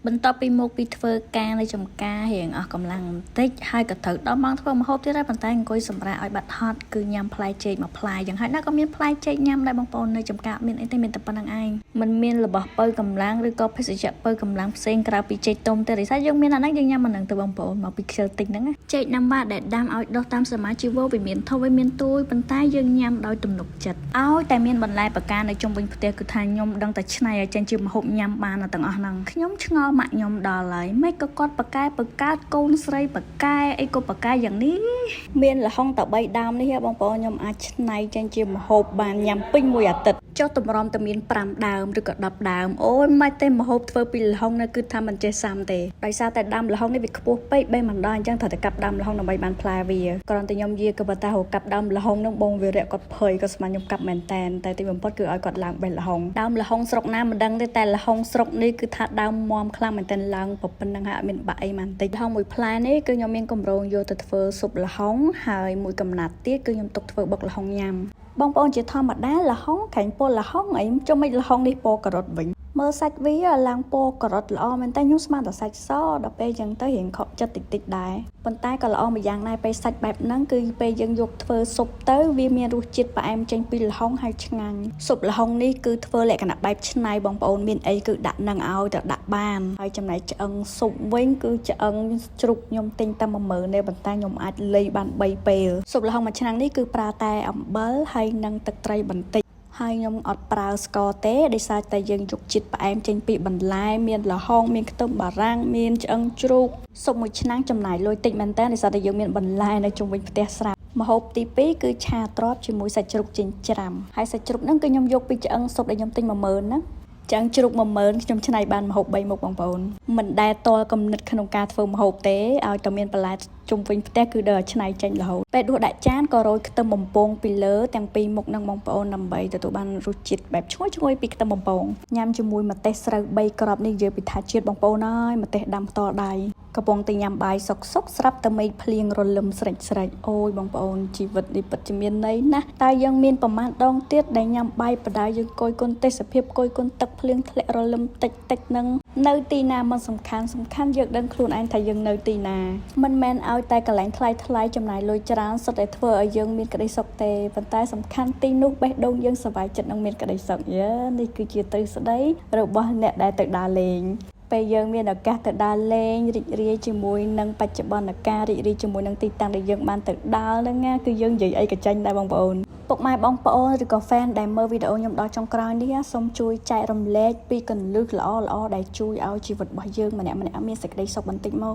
បន្ទាប់ពីមកពីធ្វើការនៅចំការរៀងអស់កម្លាំងបន្តិចហើយក៏ត្រូវដល់ម៉ោងធ្វើម្ហូបទៀតហើយប៉ុន្តែអង្គុយសម្រាកឲ្យបាត់ហត់គឺញ៉ាំផ្លែចេកមួយផ្លែយ៉ាងហោចណាស់ក៏មានផ្លែចេកញ៉ាំដែរបងប្អូននៅចំការមានអីទេមានតែប៉ុណ្្នឹងឯងមិនមានរបស់បើកម្លាំងឬក៏ភេសជ្ជៈបើកម្លាំងផ្សេងក្រៅពីចេកទុំទេដោយសារយើងមានអាហ្នឹងយើងញ៉ាំអាហ្នឹងទៅបងប្អូនមកពីខ្ជិលតិចហ្នឹងណាចេកណាំវ៉ាដែលដាំឲ្យដុះតាមសមាជីវវាមានធំវាមានទួយប៉ុន្តែយើងញ៉ាំដោយទំនុកចិត្តឲ្យតែមានបន្លែបកានៅជុំវិញផ្ទះគឺថាខ្ញុំដឹងតែឆ្នៃឲ្យចេញជាម្ហូបញ៉ាំបានទាំងអស់ហ្នឹងខ្ញុំឆ្ងល់ម៉ាក់ខ្ញុំដល់ហើយមិនក៏គាត់បកែបកើតកូនស្រីបកែអីក៏បកែយ៉ាងនេះមានលហុងតែ3ដើមនេះបងប្អូនខ្ញុំអាចឆ្នៃចេញជាម្ហូបបានញ៉ាំពេញមួយអាទិត្យចុះតម្រាំតែមាន5ដើមឬក៏10ដើមអូយមិនទេម្ហូបធ្វើពីល្ហុងនៅគឺថាមិនចេះសាំទេដោយសារតែដើមល្ហុងនេះវាខ្ពស់ពេកបេះមិនដល់អញ្ចឹងត្រូវតែកាប់ដើមល្ហុងដើម្បីបានផ្លែវាគ្រាន់តែខ្ញុំយាក៏ប៉ុន្តែរកកាប់ដើមល្ហុងនឹងបងវីរៈគាត់ភ័យគាត់ស្មានខ្ញុំកាប់មែនតែនតែទីបំផុតគឺឲ្យគាត់ឡើងបេះល្ហុងដើមល្ហុងស្រុកណាមិនដឹងទេតែល្ហុងស្រុកនេះគឺថាដើមមាំខ្លាំងមែនតែនឡើងប៉ុណ្្នឹងហើយអត់មានបាក់អីបានតិចល្ហុងមួយផ្លែនេះគឺខ្ញុំមានកម្រងយកទៅធ្វើស៊ុបល្ហុងហើយមួយកំណាត់ទៀតគឺខ្ញុំទុកធ្វើបុកល្ហុងញ៉ាំបងប្អូនជាធម្មតាល្ហុងក្រែងពលល្ហុងអីចុះមិនល្ហុងនេះពណ៌ការ៉ុតវិញមើលសាច់វាឡើងពណ៌ការ៉ុតល្អមែនតែខ្ញុំស្មានតែសាច់សដល់ពេលចឹងទៅរៀងខកចិត្តតិចតិចដែរប៉ុន្តែក៏ល្អមួយយ៉ាងដែរពេលសាច់បែបហ្នឹងគឺពេលយើងយកធ្វើស៊ុបទៅវាមានរសជាតិផ្អែមចេញពីល្ហុងហើយឆ្ងាញ់ស៊ុបល្ហុងនេះគឺធ្វើលក្ខណៈបែបឆ្នៃបងប្អូនមានអីគឺដាក់នឹងឲ្យតែដាក់បានហើយចំណែកឆ្អឹងស៊ុបវិញគឺឆ្អឹងជ្រូកខ្ញុំទិញតែ10000ទេប៉ុន្តែខ្ញុំអាចលៃបាន3ពេលស៊ុបល្ហុងមួយឆ្នាំងនេះគឺប្រើតែអំបិលហើយនិងទឹកត្រីបន្តិចហើយខ្ញុំអត់ប្រើស្ករទេដោយសារតែយើងយកជាតិផ្អែមចេញពីបន្លែមានល្ហុងមានខ្ទឹមបារាំងមានឆ្អឹងជ្រូកស៊ុបមួយឆ្នាំងចំណាយលុយតិចមែនតើដោយសារតែយើងមានបន្លែនៅជុំវិញផ្ទះស្រាប់ម្ហូបទី2គឺឆាទ្រាប់ជាមួយសាច់ជ្រូកចិញ្ច្រាំហើយសាច់ជ្រូកហ្នឹងគឺខ្ញុំយកពីឆ្អឹងស៊ុបដែលខ្ញុំទិញ10000ហ្នឹងឆ្អឹងជ្រូក10000ខ្ញុំច្នៃបានម្ហូប3មុខបងប្អូនមិនដែលតល់កំណត់ក្នុងការធ្វើម្ហូបទេឲ្យតែមានបន្លែជុំវិញផ្ទះគឺដល់ច្នៃចេញរហូតពេលដួសដាក់ចានក៏រោយខ្ទឹមបំពងពីលើទាំងពីរមុខនឹងបងប្អូនដើម្បីទទួលបានរសជាតិបែបឈ្ងុយឈ្ងុយពីខ្ទឹមបំពងញ៉ាំជាមួយម្ទេសស្រូវ3គ្រាប់នេះនិយាយពីថាជាតិបងប្អូនអើយម្ទេសដាំផ្ទាល់ដៃកំពុងតែញ៉ាំបាយសុកសុកស្រាប់តែមេឃភ្លៀងរលឹមស្រេចស្រេចអូយបងប្អូនជីវិតនេះពិតជាមានន័យណាស់តែយើងមានប្រមាណដងទៀតដែលញ៉ាំបាយបដាយើងកយគុណទេសភាពកយគុណទឹកភ្លៀងធ្លាក់រលឹមតិចតិចនឹងនៅទីណាមិនសំខាន់សំខាន់យើងដឹងខ្លួនឯងថាយើងនៅទីណាមិនមែនឲ្យតែកន្លែងថ្លៃថ្លៃចំណាយលុយច្រើនសុទ្ធតែធ្វើឲ្យយើងមានក្តីសុខទេប៉ុន្តែសំខាន់ទីនោះបេះដូងយើងសប្បាយចិត្តនឹងមានក្តីសុខយើនេះគឺជាទ្រឹស្ដីរបស់អ្នកដែលទៅដើរលេងពេលយើងមានឱកាសទៅដើរលេងរីករាយជាមួយនឹងបច្ចុប្បន្នកាលរីករាយជាមួយនឹងទីតាំងដែលយើងបានទៅដើរហ្នឹងណាគឺយើងនិយាយអីក៏ចាញ់ដែរបងប្អូនពុកម៉ែបងប្អូនឬក៏ fan ដែលមើលវីដេអូខ្ញុំដល់ចុងក្រោយនេះសូមជួយចែករំលែកពីកលឹះល្អល្អដែលជួយឲ្យជីវិតរបស់យើងម្នាក់ៗមានសេចក្តីសុខបន្តិចមក។